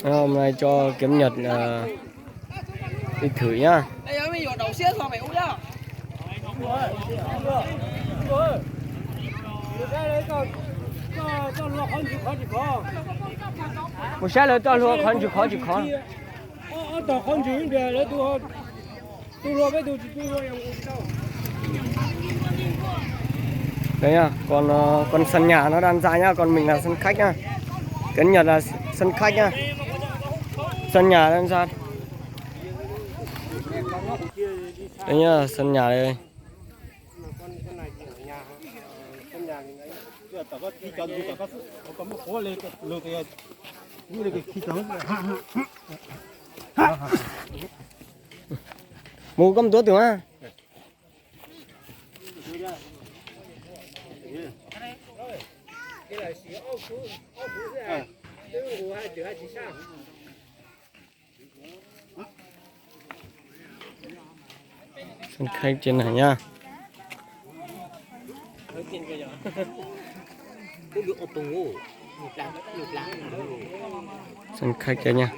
Hôm nay cho kiếm nhật ờ, đi thử nhá. Mus saib lawv toj hlua qhov ntswg qhov tsis khov. Đây nhá, còn ờ, con sân nhà nó đang ra nhá, còn mình là sân khách nhá. Cấn Nhật là sân khách nhá. Sân nhà đang ra. Đây nhá, sân nhà đây. Mus koj mus tuav twg mas. Sân khấu trên này nhá. Sân khấu kia nha.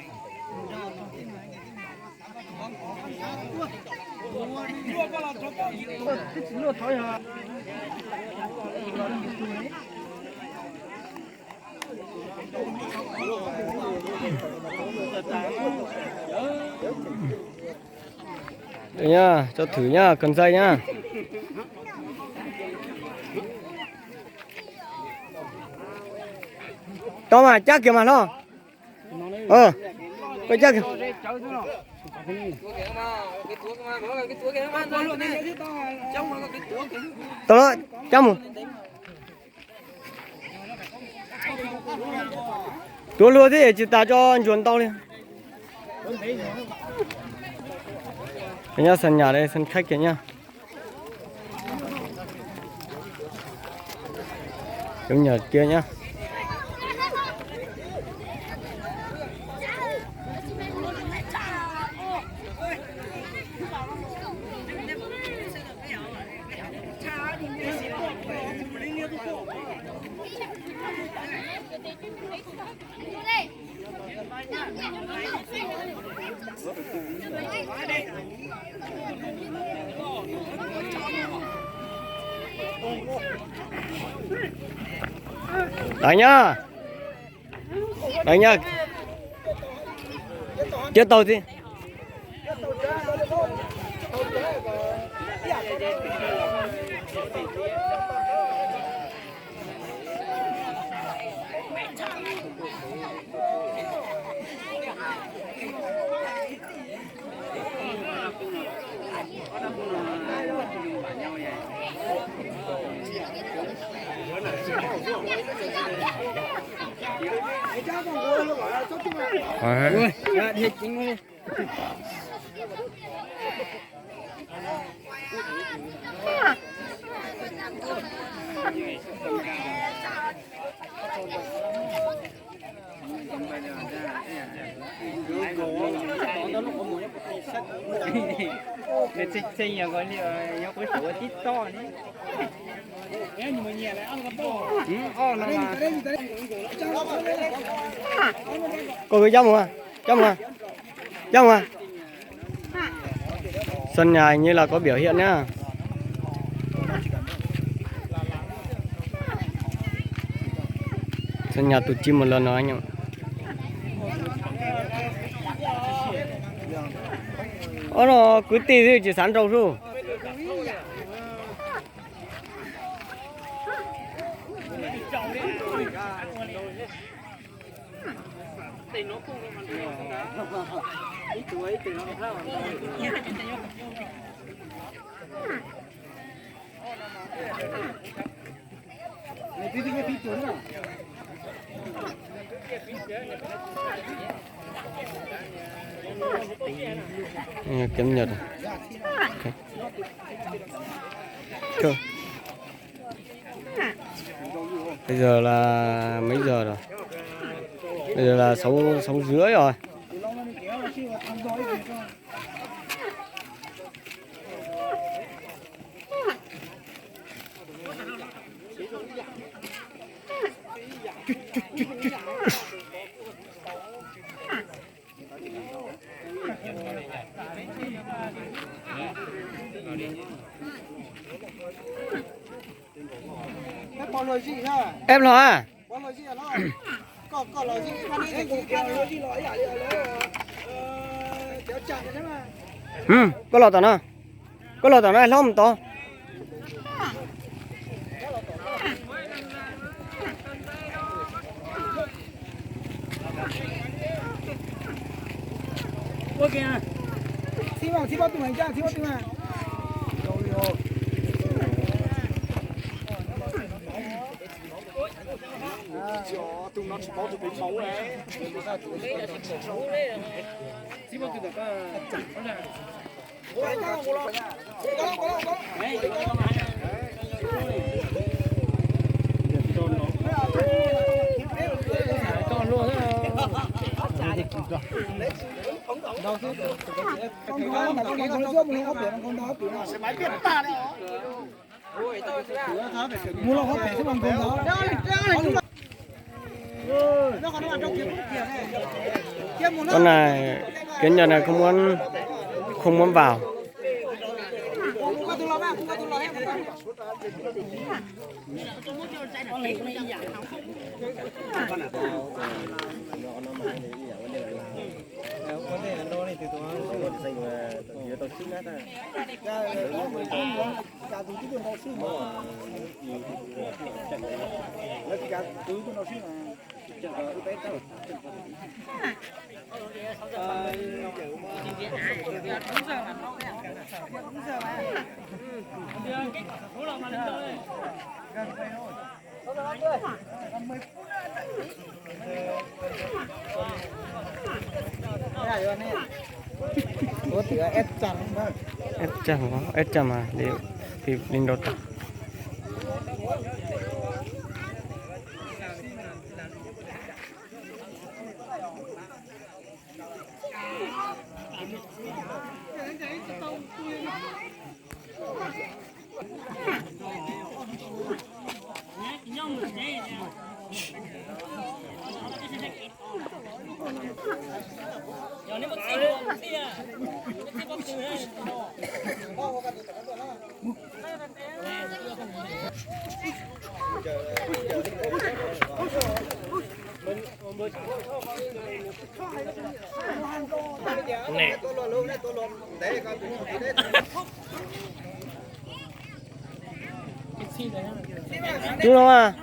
Đây nhá, cho thử nhá, cần dây nhá. Tao mà chắc kìa mà lo. Ờ, có chắc kìa. Tao đó, chắc một. Tuav hlua thiab tsis tas tso ntsuas ntau li. Nyob sân nhà đây, sân khách kìa nha. Chủ nhật kia nhá. Đợi nha. Đợi nha. Chưa tàu gì. Nws txheej txheej yog nkaus li nyob qub saum ua tib toj li. Koj kwv cab mus, cab mus, cab mus. Sân nhà hình như là có biểu hiện nhá. Sân nhà tụt chim một lần rồi anh ạ. Ơ no kwv tij twb tsis xav nrau sub. Cập nhật. Ok. Chưa. Bây giờ là mấy giờ rồi? Bây giờ là sáu sáu rưỡi rồi. Eb los a. Koj los tom no. Koj los tom no hlob mus tod. Con này, kiếm nhà này không muốn, không muốn vào. Ib tsam, ib tsam mas li, li nrau tas. Tub no a.